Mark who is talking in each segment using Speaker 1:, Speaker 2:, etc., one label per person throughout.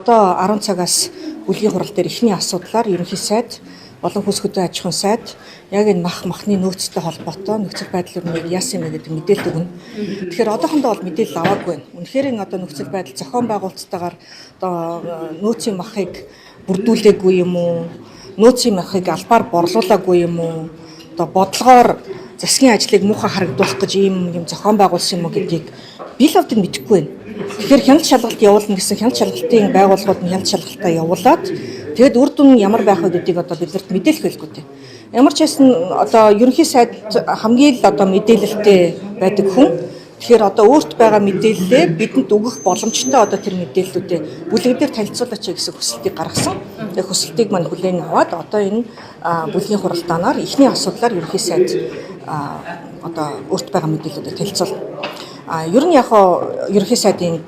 Speaker 1: Одоо 10 цагаас бүлгийн хурал дээр эхний асуудлаар ерөнхий сайд болон хөлс хөдөө аж ахуйн сайд яг энэ махны нөөцтэй холбоотой нөхцөл байдал өрнөийг яасан юм бэ гэдэг мэдээлэл өгнө. Тэгэхээр одоохондоо бол мэдээлэл аваагүй байна. Үнэхээр энэ одоо нөхцөл байдал зохион байгуулалттайгаар одоо нөөцийн махыг бүрдүүлээгүй юм уу? Нөөцийн махыг албаар борлуулаагүй юм уу? Одоо бодлогоор засгийн ажлыг муухай харагдуулах гэж ийм юм зохион байгуулсан юм уу гэдгийг би л овдыг мэдэхгүй байна. Тэгэхээр хяналт шалгалт явуулна гэсэн хяналт шалгалтын байгууллагууд нь хяналт шалгалтаа явуулаад тэгээд үр дүн нь ямар байх вэ гэдгийг одоо биднэрт мэдээлэх байлгүй дээ. Ямар ч байсан одоо ерөнхий сайд хамгийн л одоо мэдээлэлтэй байдаг хүн. Тэгэхээр одоо өөрт байгаа мэдээллээ бидэнд өгөх боломжтой одоо тэр мэдээллүүдээ бүлэг дээр танилцуулаач гэсэн хүсэлтийг гаргасан. Тэгээд хүсэлтийг мань хүлээн аваад одоо энэ бүлгийн хуралдаанаар эхний асуудлаар ерөнхий сайд одоо өөрт байгаа мэдээллүүдээ танилцуулна. Ер нь яг ерөнхий сайдын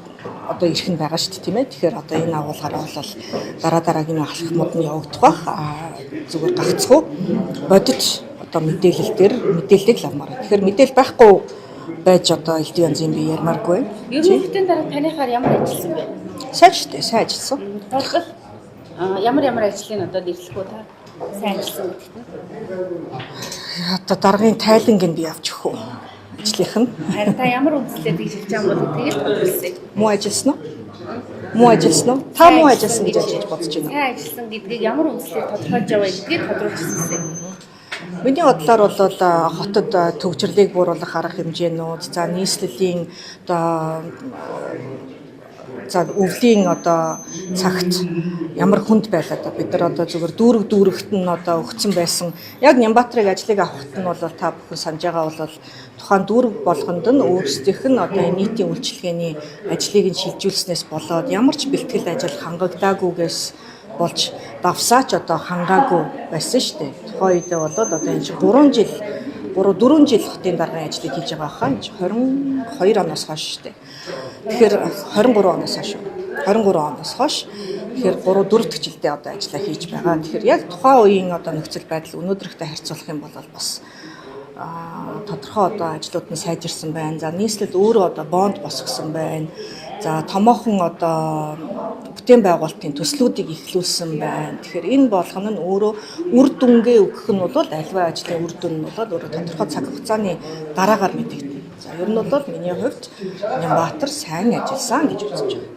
Speaker 1: одоо эрх нь байгаа шүү дээ, тийм ээ. Тэгэхээр одоо энэ агуулгаар бол дараа дараагийн алхмууд нь явагдах бах. Зүгээр гагцхүү бодит одоо мэдээлэл дээр мэдээллийг л авмаар. Тэгэхээр мэдээлэл байхгүй байж одоо элдв янзын би ярмааргүй.
Speaker 2: Ерөнхийдөө дараа таныхаар ямар ажилласан бэ?
Speaker 1: Сайн шүү дээ, сайн ажилласан.
Speaker 2: Толгол ямар ажлыг одоо нэрлэх үү та? Сайн ажилласан гэдэгт нь.
Speaker 1: Одоо даргын тайланг нь би авч өгөх үү? Ажлынх нь.
Speaker 2: Харин та ямар үндслээр тэгж хэлж байгаа юм бол тэгээд тодруулсан.
Speaker 1: Муу ажилласан уу? Муу ажилласан уу? Та муу ажилласан гэж ажиллаж бодож байна уу?
Speaker 2: Сайн ажилласан гэдгийг ямар үндслээр тодорхойлж яваа гэдгийг тодруулж ирсэн.
Speaker 1: Миний бодлоор бол хотод төгжрлийг бууруулах арга хэмжээнүүд, за нийслэлийн одоо за өвлийн одоо цагт ямар хүнд байлаа да бид нар одоо зүгээр дүүрэг дүүрэгт нь одоо өгцөн байсан. Яг Нямбатрыг ажлыг авахт нь бол та бүхэн санаж байгаа бол тухайн дүүрэг болгонд нь өөрсдийнх нь одоо энэ нийтийн үйлчилгээний ажлыг нь шилжүүлснээс болоод ямар ч бэлтгэл ажил хангаглаагүйгээс болж давсаач одоо хангаагүй байсан шүү дээ. Тухайн үедээ бол одоо энэ чинь 3 жил 3 4 жил хотын даргын ажлыг хийж байгаа хаа 22 оноос хойш шүү дээ. Тэгэхээр 23 оноос хойш. 23 оноос хойш тэгэхээр 3 4 дахь жилдээ одоо ажиллаа хийж байгаа. Тэгэхээр яг тухайн үеийн одоо нөхцөл байдал өнөөдрөгтэй харьцуулах юм бол бас тодорхой одоо ажлууд нь сайжирсан байна. За нийслэл өөрөө одоо бонд босгосон байна. За томоохон одоо бүтээн байгуулалтын төслүүдийг эхлүүлсэн байна. Тэгэхээр энэ болгоно нь өөрөө үр дүнгээ өгөх нь бол альва ажлын үр дүн нь бол өөрөө тодорхой цаг хугацааны дараагаар мэдэгдэнэ. За ер нь бол миний хувьд Нямбатар сайн ажилласан гэж үзэж байна.